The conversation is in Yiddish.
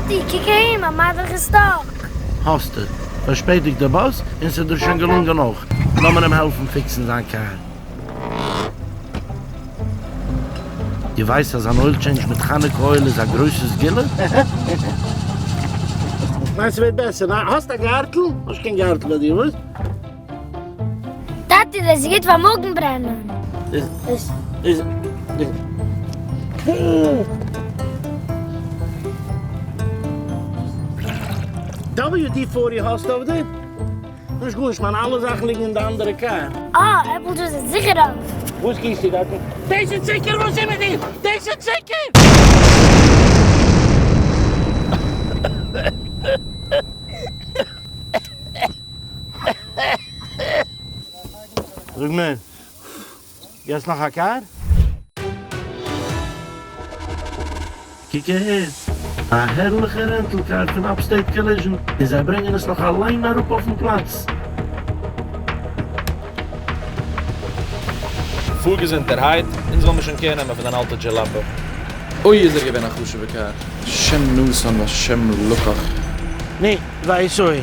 טאטי, קוק אהין, מיין מיידלעך איז stuck! האסטו. פארשפעטיגט די באס, און ס'איז דיר שוין געלונגען אויך. לאמיר אים העלפן פיקסן זיין קאר. דו ווייסט אז אן oil change מיט חנוכה oil איז א גרויסע סגולה? ניין ס'ווערט בעסער. ניין, האסט א גארטל? האסט קיין גארטל ביי דיר, וואס? טאטי דאס איז גוט פאר מאגן ברענען. איז איז WD forty האסטו אויף דיר? נישט גארנישט מיין אלע זאכן ליגן אין די אנדערע קאר. אה, apple juice איז זיכער אויף. וואס גיסטו דארטן? דאס איז צוקער! וואס איז מיט דיר? דאס איז צוקער! זאג מיר, געסט נאך א קאר? קוק אהער, א הערליכע rental car פון Upstate Collision, און זיי ברענגען עס נאך אליין אראפ אויפן פלאץ. פאר געזונטערהייט, אונז וועל מיר שוין care נעמען פון דיין אלטע דזשעלאפע. אוי איז ער געווען א חשובע קאר. השם נתן והשם לקח. נו, ווייס אוי.